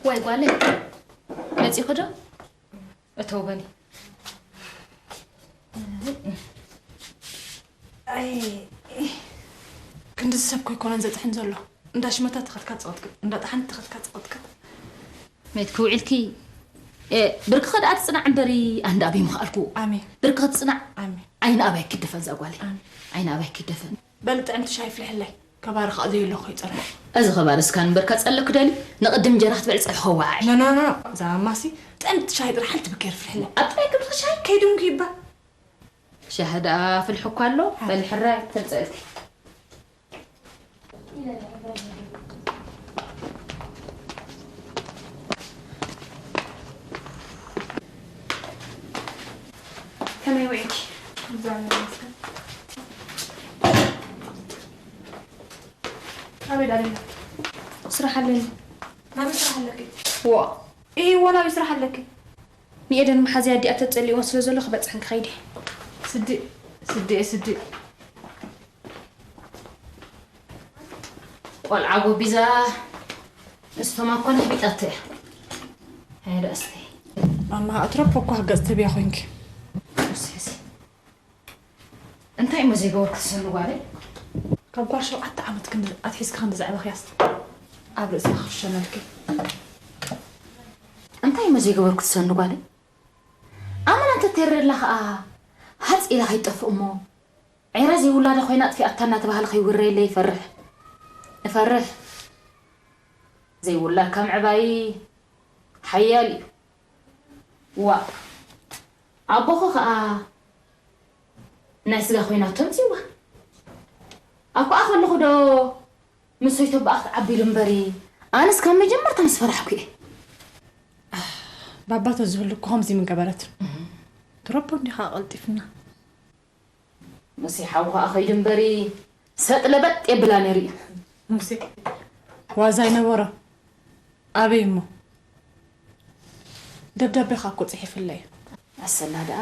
ዋይ ጓለይ፣ መጺኹ ዶ? እተው በሊ። ኣይ፣ ክንዲ ሰብ ኮይኮነን ዘጥሕን ዘሎ። እንዳ ሽመታ ተኸትካ ትቕጥቅጥ፣ እንዳ ጠሓን ተኸትካ ትቕጥቅጥ። መይትኪ ውዒልኪ፣ እ፣ ብርክኸ ደኣ ትጽናዕ እምበሪ፣ ኣንዳ ኣበይ ምኽኣልኩ? ኣሜን። ብርክኸ ትጽናዕ? ኣሜን። ዓይኒ ኣባይ ክደፈን እዛ ጓለይ። ኣሜን። ዓይኒ ኣባይ ክደፈን። በሊ ጥዕምቲ ሻሂ ፍልሕለይ። ከባሪ ከኣ ዘየሎ ኮይጸንሕ። እዚ ከባሪ እስካን እምበርካ ጸለክ ደልዩ፣ ንቕድም እንጀራ ክትበልዕ ጸብሒ ከዋዓዕ። ኖ፣ ኖ፣ ኖ፣ እዛ ማማሲ ጥዕምቲ ሻሂ ጥራሕ ሓንቲ ብኬር ፍልሕለይ። ኣብ ጥራይ ክብልኺ ሻሂ ከይድምኩ ይባ። ሻሂ ደኣ ፍልሑ እኳ ኣሎ፣ ኣይ። በሊ ሕራይ ተንጸልኪ። ከመይ ውዒልኪ? እግዚኣብሔር ይመስገን። ኣበይ ዳለና? ስራሕ ኣለኒ። ናበይ ስራሕ ኣለኪ? ዋ። ኢሂ፣ ዋ፣ ናበይ ስራሕ ኣለኪ? ንኤደን መሓዝያ ኣዲኣ ተጸሊእወን ስለ ዘሎ ክበጽሐን ክኸይድ እየ። ስዲ፣ ስዲ፣ ስዲ። ቆልዓ ጎቢዛ ንስቶም ኣኮነ ህቢጣቶ እያ። ሃየ ደኣ እስቲ። ማማ ኣትረፎ እኮ ገጽ ተብያ ኮይንኪ። እስኪ፣ እስኪ። እንታይ እሞ ዘይገበርኩ ትሰኒ ጓለይ? ካብ ጓል ሸውዓተ ዓመት ክንዲ ኣትሒዝኪ ክንዲ ዘዕበኽያስ ኣብ ርእስኻ ክሸነልኪ። እንታይ እሞ ዘይገበርኩ ትሰኒ ጓለይ? ተቴረላ ኸኣ ሃጽ ኢላ ከይትጠፍእ እሞ፣ ዒራ ዘይውላዳ ኮይና ኣጥፊኣታ እናተባህለ ከይውረየለይ ይፈርሕ። እፈርሕ። ዘይውላድ ካብ ምዕባይ ሓያል እዩ። ዋእ፣ ኣቦኺ ኸኣ ናይ ስጋ ኮይና ተምጽዋ። ኣብ ከኣ ከለኹ ዶ ምስ ሰይቶ ብኣኽ ዓቢሉ እምበሪ፣ ኣነስ ካብ መጀመርታ ምስ ፈራሕኩ እየ። ባባ ተዝህሉ እኮ ከምዚ ምገበረት። ትረቦ እንዲኻ ቀልጢፍና። ሙሴ ሓው ኸኣ ኸይዱ እምበሪ፣ ሰጥ ለበጥ የብላ ነይሩ እዩ። ሙሴ ዋዛ ኣይነበሮ። ኣበይ እሞ? ደብዳቤኻ እኮ ጽሒፍለይ። ኣሰና ደኣ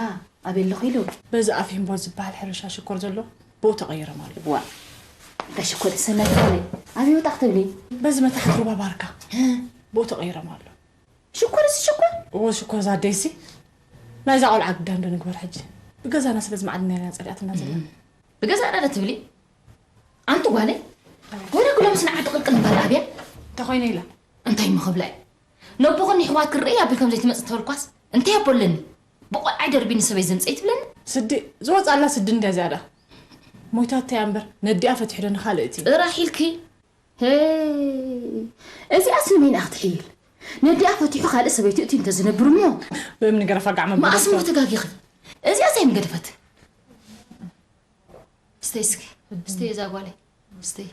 ኣበይ ኣለኹ ኢሉ? በዚ ኣፍሂምቦ ዝበሃል ሕርሻ ሽኮር ዘሎ ብኡ ተቐይሮም ኣሎ። ዋ፣ እንታይ ሽኮር ሰናይ ዝኾነ? ኣበይ ወጣ ክትብሊ? በዚ መታሕት ሩባ ባርካ ብኡ ተቐይሮም ኣሎ። ሽኮር እዚ ሽኮር? እዎ ሽኮር ዛደይሲ ናይዛ ቆልዓ ግዳን ዶ ንግበር ሕጂ? ብገዛና ስለ ዝማዕድና ኢና ጸሊኣትና ዘለና። ብገዛና ዶ ትብሊ? ኣንቲ ጓለይ፣ ወላ ኩሎም ስነ ዓዲ ቅልቅል ምባል ኣብያ። እንታይ ኮይነ ኢላ? እንታይ እሞ ክብላ እየ? ነቦኽን ይሕዋት ክርኢ ኣቢል ከም ዘይትመጽእ ተበልኳስ እንታይ ኣቦ ኣለኒ? ብቆልዓይ ደርቢኒ ሰበይ ዘምጽእ ትብለኒ? ስዲ፣ ዝወጻላ ስዲ እንድያ እዚኣ ደኣ። ሞይታተያ እምበር ነዲኣ ፈቲሑ ዶ ንኻልእ እቲ? ጥራሕ ኢልኪ? ሄይ፣ እዚኣስ ንመይንኣ ክትሕይል? ነዲኣ ፈቲሑ ካልእ ሰበይቲ እቲ እንተዝነብር እሞ። ብእምኒ ገረፋ ጋዕ መበለት መኣስሞ ተጋጊኺ። እዚኣስ ኣይምገደፈትን። ስተይ እስኪ ስተይ እዛ ጓለይ ስተይ።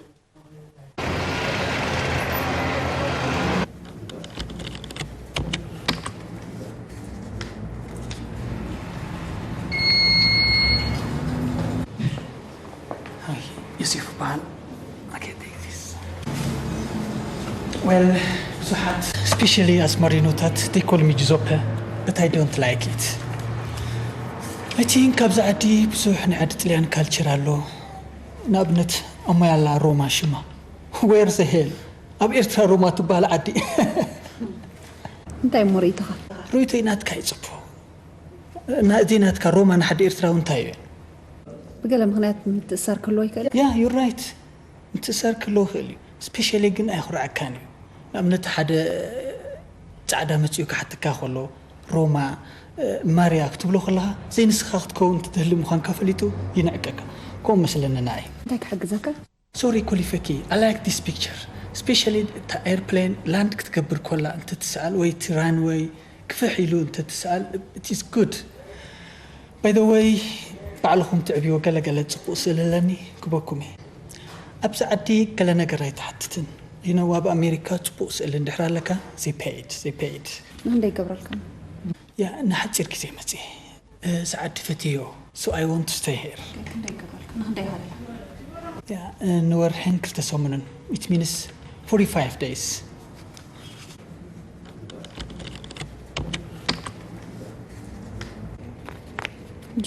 ዮሴፍ በሃል። Well ብዙሓት especially ኣስመሪኖታት they call me ጁዞፐ but I don't like it። I think ኣብዚ ዓዲ ብዙሕ ናይ ዓዲ ጥልያን ካልቸር ኣሎ። ንኣብነት ኣሞይ ኣላ ሮማ ሽማ። Where the hell? ኣብ ኤርትራ ሮማ ትበሃል ዓዲ። እንታይ እሞ ርእይቶኻ? ርእይቶይ ናትካ ይጽፎ። ናእዚ ናትካ ሮማ ንሓደ ኤርትራዊ እንታይ እዩ? ብገለ ምኽንያት ምትእሳር ክህልዎ ይኽእል። Yeah, you're right። ምትእሳር ክህልዎ ይኽእል እዩ። ስፔሻሊ ግን ኣየኹርዐካን እዩ። ንኣብነት ሓደ ጻዕዳ መጺኡ ክሓተካ ከሎ ሮማ ማርያ ክትብሎ ከለኻ ዘይንስኻ ክትከውን ትደሊ ምዃንካ ፈሊጡ ይንዕቀካ። ከምኡ መስለኒ ንዓይ። እንታይ ክሕግዘካ? ሶሪ ኮሊፈኪ I like this picture especially እታ ኤርፕሌን ላንድ ክትገብር ኮላ እንትትስኣል ወይ እቲ ራንወይ ክፍሕ ኢሉ እንትትስኣል it is good። By the way ባዕልኹም ትዕብዮ ገለ ገለ ጽቡቕ ስእሊ ኣለኒ ክበኩም እየ። ኣብዚ ዓዲ ገለ ነገር ኣይትሓትትን። You know ኣብ ኣሜሪካ ጽቡቕ ስእሊ እንድሕር ኣለካ they paid they paid። ንክንደይ ይገብረልካ? ያ ንሓጺር ግዜ መጽየ። እዚ ዓዲ ፈትየዮ so I want to stay here። ክንደይ ይገብረልካ? ንክንደይ ሃለላ? ያ ንወርሕን ክልተ ሰሙንን which means forty-five days።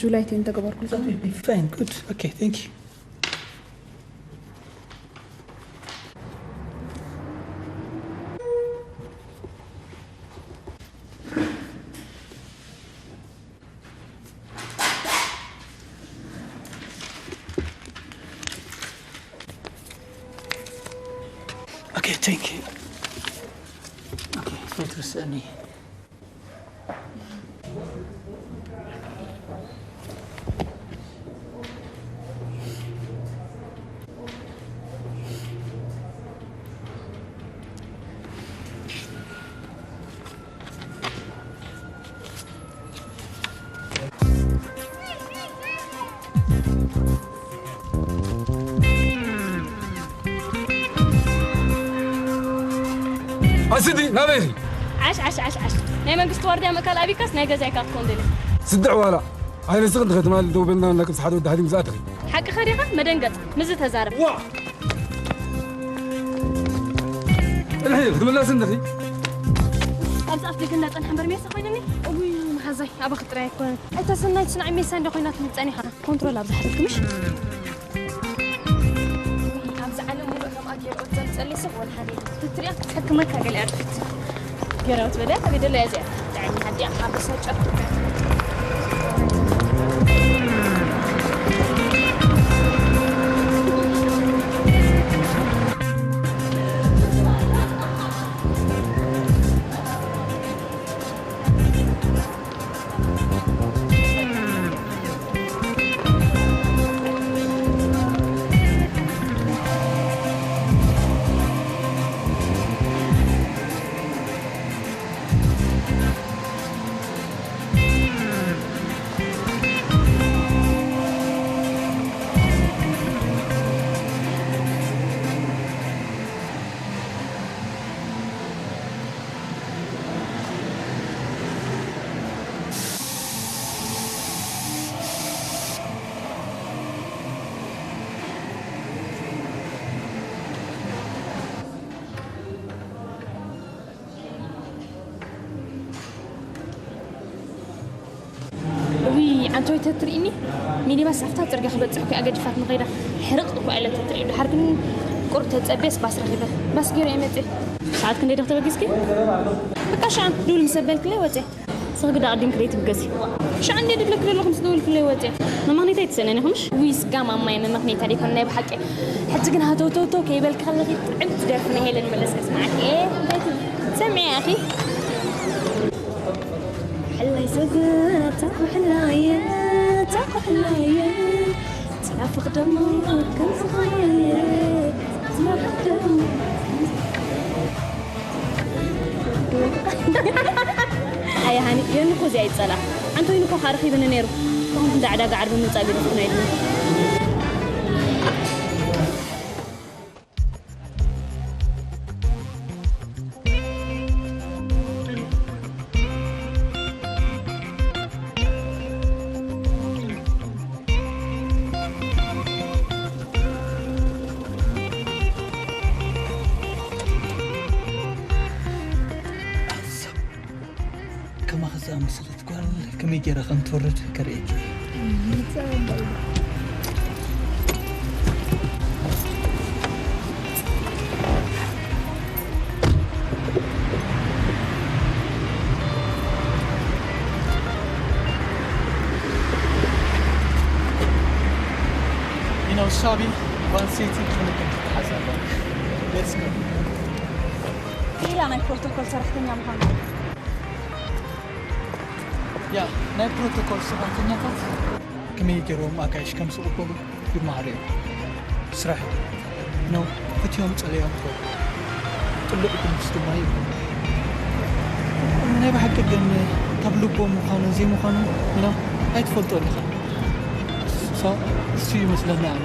ጁላይ ቴን ተገበርኩልካ። Fine, good. Okay, thank you. Okay, thank you. Okay, Petrus, any. ኣስዲ ናበይ ኢኺ? ዓሽ ዓሽ ዓሽ ዓሽ ናይ መንግስቲ ዋርድያ ምእካል ኣቢካስ ናይ ገዛይካ ክትኮን ደልኻ። ስድዕ ዋላ ኣይነስኽ እንድኸ ትማሊ ደው በልና እና ክምስ ሓደ ወዲ ሃዲሙ ዝኣተኺ። ሓቅኻ ዲኻ መደንገጽ ምዚ ተዛረብ። ዋ እልሒ ክትምላስ እንድኺ። ኣብዚ ኣፍ ደገ እንዳጸንሐ እምበር ሜስ ኮይነኒ። እውይ መሓዛይ ኣባኺ ጥራይ ኣይኮነን። ኣይታ ሰናይት ስናዕ ሜሳ እንደ ኮይናትኒ ጸኒሓ። ኮንትሮል ኣብዝሓለኪ ምሽ? ኣብዚ ዓለም ሙሉእ ከምኣ ገይሩ ዘምጸለይ ሰብ ወላ ሓደ የለን። ትትሪኣ ክትሕክመካ ገለ ኣርፊት። ገራውት በልያ ካበይ ደለያ እዚኣ? ጥዕኒ ሃዲኣ ሓበሳ ጨርቁ። እንተወይ ተትርእኒ፣ ሚኒባስ ኣብታ ጽርግያ ክበጽሕ እኮ እያ ገዲፋትኒ ከይዳ። ሕርቕ እኮ ኢለ ተትርእዩ። ድሓር ግን ቁሩብ ተጸብየስ ባስ ረኺበ። ባስ ገይረ እየ መጽእ። ሰዓት ክንደይ ዶ ተበጊስኪ? በቃ ሽዓ ድውል ምስ ኣበልክለይ ወጽየ። ንስኺ ግዳ ኣቐዲምኪ ደይትብገሲ። ሽዓ እንዴ ድብለኪ ዘለኹ ምስ ደወልክለይ ወጽየ። መመኽነይታ ኣይትሰእነን ኢኺ ምሽ? ውይ ስጋ ማማየ መመኽነይታ ደይኮነ ናይ ብሓቂ። ሕጂ ግን ሃተውተውተው ከይበልኪ ከለኺ ጥዕምቲ ደርፊ ናይ ሄለን መለስ ከስምዓኪ እየ። እንታይ ትብሊ? ሰምዒ ኢኺ። ሕላይ ሰብ ተኩ ሕላየ፣ ተኩ ሕላየ፣ ትናፍቕ ደሞ ከም ዝኸየ፣ ትናፍቕ ደሞ። ኣያ ሃኒ፣ ዮኒ እኮ እዚኣ ይጸልኣ። ኣንተ ዮኒ እኮ ከኣ ረኺብኒ ነይሩ። እኹም እንዳ ዕዳጋ ዓርቢ ምምጻእ ገዲፍኩና ኢልኒ። ከማኺ ዝኣመሰለት ጓል ከመይ ገይራ ከም ትወርድ ከርእየኪ እየ። You know, ሳቢ፣ ጓል ሰይቲ ክንክን ክትሓዝ ኣለዋ። Let's go. ኢላ ናይ ፕሮቶኮል ሰራሕተኛ ምዃኑ። ያ፣ ናይ ፕሮቶኮል ሰራሕተኛታት ከመይ ገይሮም ኣጋይሽ ከም ዝቕበሉ ይመሃሩ እዮም። ስራሕ እዩ። ነው፣ ፈትዮም ጸሊኦም ይኾኑ። ጥሉቕ ድምፅ ድማ ይኾኑ። ናይ ብሓቂ ግን ካብ ልቦም ምዃኑን ዘይምዃኑን፣ you know፣ ኣይትፈልጦን ኢኻ። So፣ እሱ ይመስለኒ ኣነ።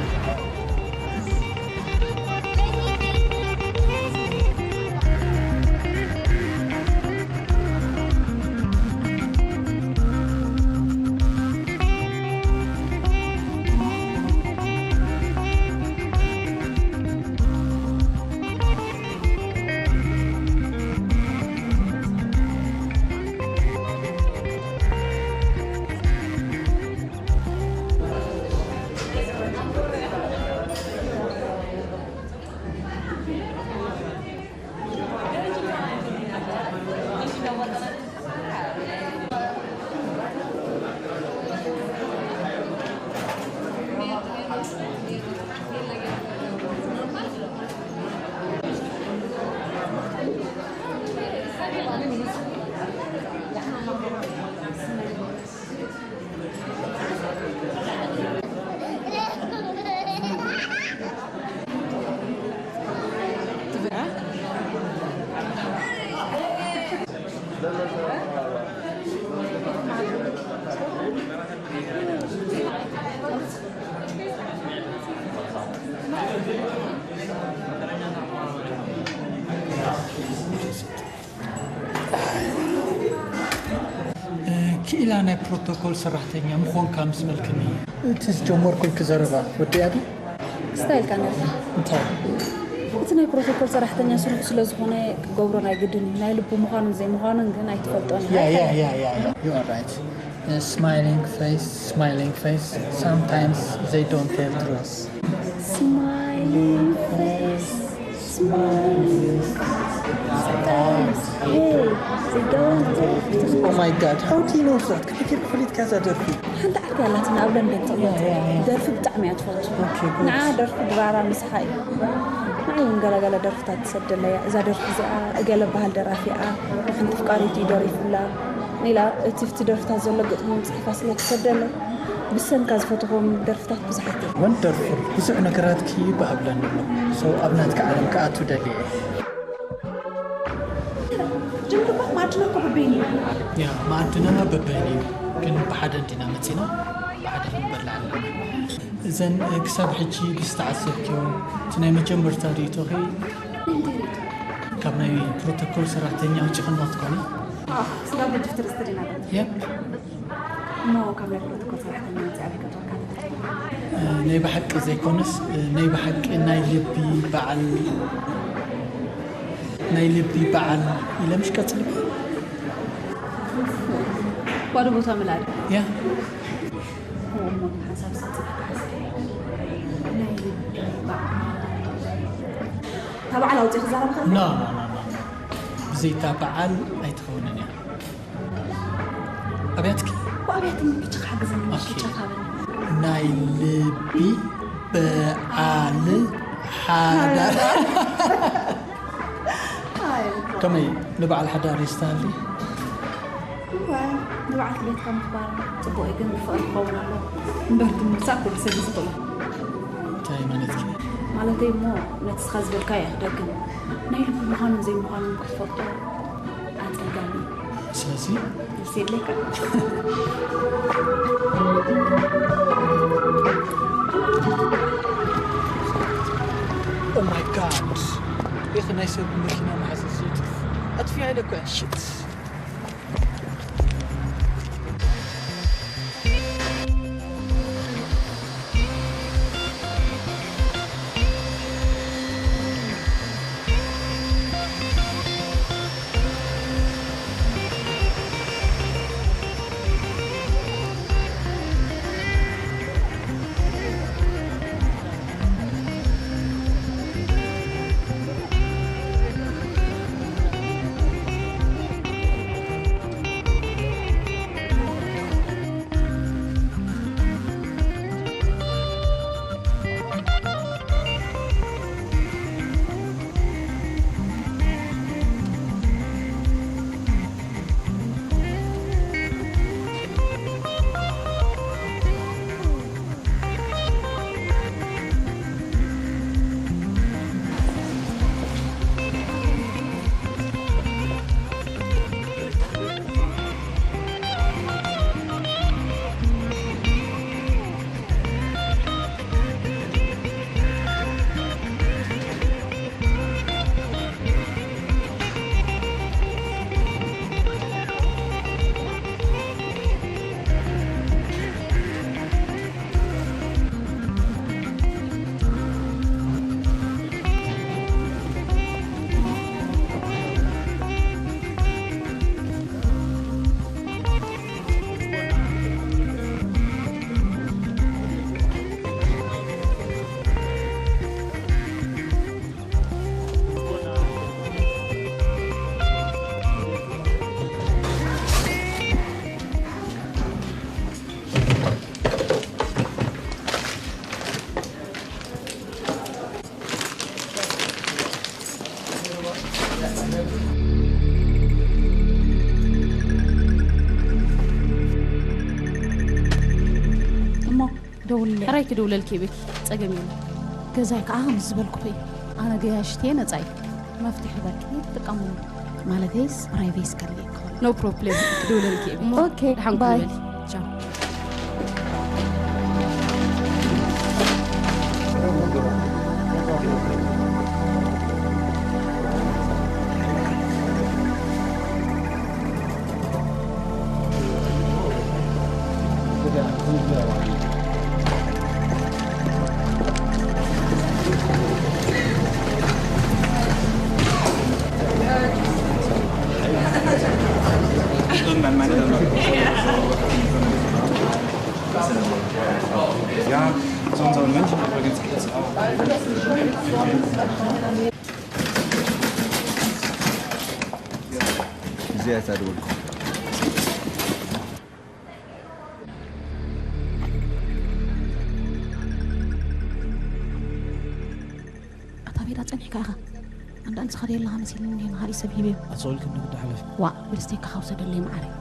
ክኢላ ናይ ፕሮቶኮል ሰራሕተኛ ምዃንካ ምስ በልክኒ፣ እቲ ዝጀመርኩልኪ ዘረባ ወዲኣ ዶ? ክስታይ ኢልካ ነርካ። እንታይ? እቲ ናይ ፕሮቶኮል ሰራሕተኛ ስርሑ ስለ ዝኾነ ክገብሮ ናይ ግድን እዩ። ናይ ልቡ ምዃኑን ዘይምዃኑን ግን ኣይትፈልጦን ኢኻ። Yeah, yeah, yeah, yeah, yeah. You are right. Uh, smiling face, smiling face. Sometimes they don't tell truth. Smiling face, smiling face. Sometimes, hey, they don't tell truth. Oh my God, how do you know that? ከመይ ጌርካ ፈሊጥካ እዛ ደርፊ? ሓንቲ ዓርኪ ኣላትና ኣብ ለንደን ጸወት። ያ፣ ያ፣ ያ። ደርፊ ብጣዕሚ እያ ትፈቱ። ኦኬ፣ ጉድ። ንዓ ደርፊ ድራራ ምስሓ እዩ። ንዓ እውን ገለገለ ደርፍታት ትሰደለያ። እዛ ደርፊ እዚኣ እገለ በሃል ደራፊ እያ። ንሓንቲ ፍቃሪቱ እዩ ደሪፉላ። ሌላ እቲ ፍቲ ደርፍታት ዘሎ ግጥሚ እውን ጽሒፋ ስለ ትሰደለ ብሰንካ ዝፈትዎም ደርፍታት ብዙሓት እዮም። ወንደርፉል፣ ብዙሕ ነገራትኪ ይበሃብለኒ ኣሎ። So፣ ኣብ ናትካ ዓለም ክኣቱ ደልየ እየ። ጀምርባ፣ ማዕድና እኮ በበይኑ እዩ። ያ፣ ማዕድና በበይኑ እዩ። ግን ብሓደ እንዲና መጺና፣ ብሓደ ክንበልዕ ኣለና። እዘን፣ እ፣ ክሳብ ሕጂ ብዝተዓዘብክዮ፣ እቲ ናይ መጀመርታ ርእይቶኺ ካብ ናይ ፕሮቶኮል ሰራሕተኛ ኣውጺኽና ትኾኒ? ኣዎ፣ ስጋብ ሕጂ ፍትርዝቲ ዲና። የፕ። እሞ ካብ ናይ ፕሮቶኮል ሰራሕተኛ መጺኣ ኣበይ ከእትወካ? እ፣ ናይ ብሓቂ ዘይኮነስ፣ እ፣ ናይ ብሓቂ ናይ ልቢ በዓል፣ ናይ ልቢ በዓል ኢለ ምሽ ቀጽልካ? ባዶ ቦታ ምልኣል። ያ። ሓንሳብ ሰብ ጽባሕ ሓስብ ናይ ልቢ በዓል። እታ በዓል ኣውጺእ ክዛረብ ከሎ? ኖ፣ ኖ፣ ኖ፣ ኖ፣ ኖ። ብዘይታ በዓል ኣይትኸውንን እያ። ኣብያትኪ? እኮ ኣብያትኒ ብቻ ክሓግዘኒ፣ ኦኬ። ጨፋ በል። ናይ ልቢ በዓል ሓዳር። ኣይ፣ ከመይ ንበዓል ሓዳር የስተሃሊ? እወ፣ ንበዓልቲ ቤትካ ምኽባር ጽቡቕ እዩ፣ ግን ብፍቕሪ ክኸውን ኣለዎ። እምበር፣ እቲ ምውሳእ ኩሉ ሰብ እዩ ዝኽእሎ። እንታይ ማለትኪ? ማለተይ እሞ፣ ነቲ ንስኻ ዝበልካዮ እየ ክደግም። ናይ ልቢ ምዃኑን ዘይምዃኑን ክትፈልጦ ኣጸጋሚ። ስለዚ? መልሲ የድልየካ። Oh my God! ኢኺ ናይ ሰብ መኪና መሓዝ ዘይትርፍ። ኣጥፊኣ ኢለ እኮ እያ። ሽት። እሞ ደውልለይ። ሕራይ ክድውለልኪ እየ ቤኪ፣ ጸገም የለን። ገዛይ ከኣ ከምዚ ዝበልኩኺ እዩ። ኣነ ገያሽቲ እየ፣ ነጻ እዩ። መፍትሒ በኪ ትጥቀሙሉ። ማለተይስ ፕራይቬሲ ከድልየኪ ይኸውን። No problem፣ ክድውለልኪ እየ ቤኪ። ኦኬ፣ ደሓን ባይ። ክድውለሊ። ቻው። Ja, so und so ein München übrigens geht's auch. እዚኣ እያ እታ ደወልኩ። ኣታ ቤት ኣጸኒሕካ ኢኻ። ኣንዳ ንስኻ ደየለኻ መሲልኒ እንዲየ ንኻልእ ሰብ ሂበዮ። ኣጸውልክ እንዲ ግዳ ሓለፍ። ዋእ፣ ብልስተይካ ውሰደለይ መዓረይ።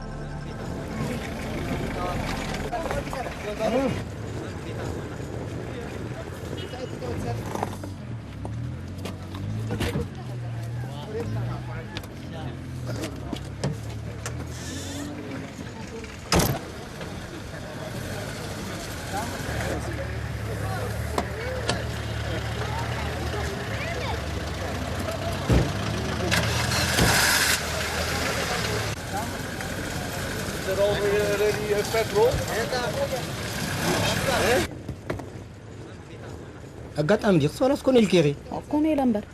ኣጋጣሚ ድዩ ክሰላስ ኮነ ኢልኪ ኢኺ? ኮነ ኢለ እምበር፣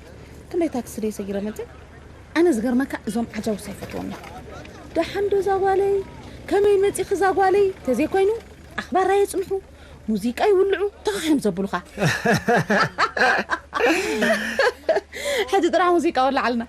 ክንደይ ታክሲ ደይ ሰጊረ መፅእ? ኣነ ዝገርመካ እዞም ዓጃውስ ኣይፈትዎም። ደሓን ዶ እዛ ጓለይ? ከመይ መፂኺ እዛ ጓለይ? ተዘይኮይኑ ኣኽባር ኣየፅንሑ። ሙዚቃ ይውልዑ፣ ተኻኺም ዘብሉኻ። ሕጂ ጥራሕ ሙዚቃ ወላዓልና።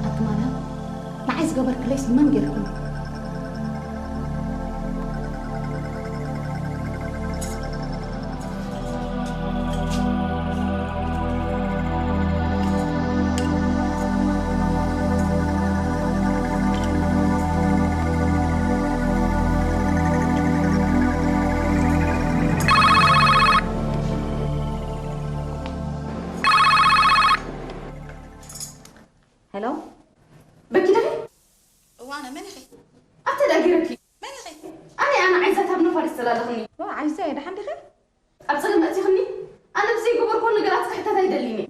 ኣቲ ማርያም፣ ንዓይ ዝገበርክለይስ መን ጌርክኒ? ሄሎ፣ በኪ ዲኺ? እዋነ፣ መን ኢኺ? ኣብቲ ደኣ ገይረኪ። መን ኢኺ? ኣነ፣ ኣነ ዓይዛት ኣብ ነፋሪት ዘላለኽኒ። ዋ፣ ዓይዛይ፣ ደሓን ዲኺ? ኣብ ጸገም ኣእቲኽኒ። ኣነ ብዘይገበርኩዎ ነገራት ክሕተት ኣይደልን እየ።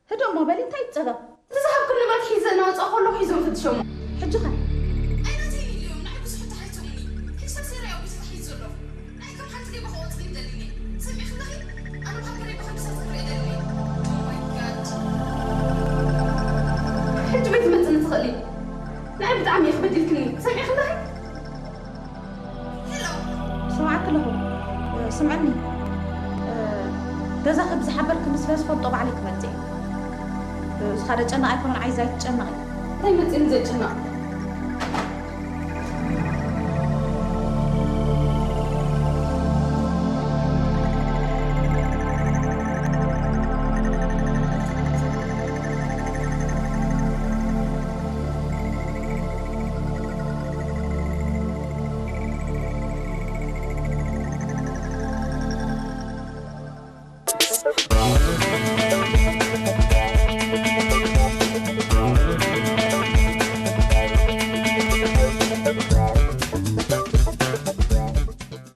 ህዶ እሞ በሊ፣ እንታይ እዩ ጸገም? እቲ ዝሃብኩ ንብረት ሒዘ እናወጻእኩ ከለኹ ሒዞም ፈትሾሞ። ሕጂ ኸ? ኣይናተይን ኢልዮም፣ ንዓይ ብዙሕ ሕቶ ሓቲቶምኒ። ሕጂ ሰብ ሴራ እዩ ኣብ ቤቱ ተታሒዙ ዘሎ። ንዓይ ከም ሓንቲ ሌባ ክቖጽር ይደልኒ። ሰሚዕኪ ኣለኺ? ኣነ ብሃገረይ ብኸምዚ ሰብ ክርኢ ደልኒ። Oh my God። ሕጂ በይ ትመጽኒ ትኽእሊ። ንዓይ ብጣዕሚ ኢኺ በዲልክኒ። ሰሚዕኪ ኣለኺ? ሄሎ። ሰማዕኪ ኣለኹ። ስምዕኒ። ገዛኺ ብዝሓበርክኒ ስለ ዝፈልጦ ባዕለይ ክመጽእ እየ። እዚ ኸኣ ደጨነቕ ኣይኮነን፣ ዓይዚ ኣይትጨነቒ። እንታይ መጺእኒ ዘጨንቕ?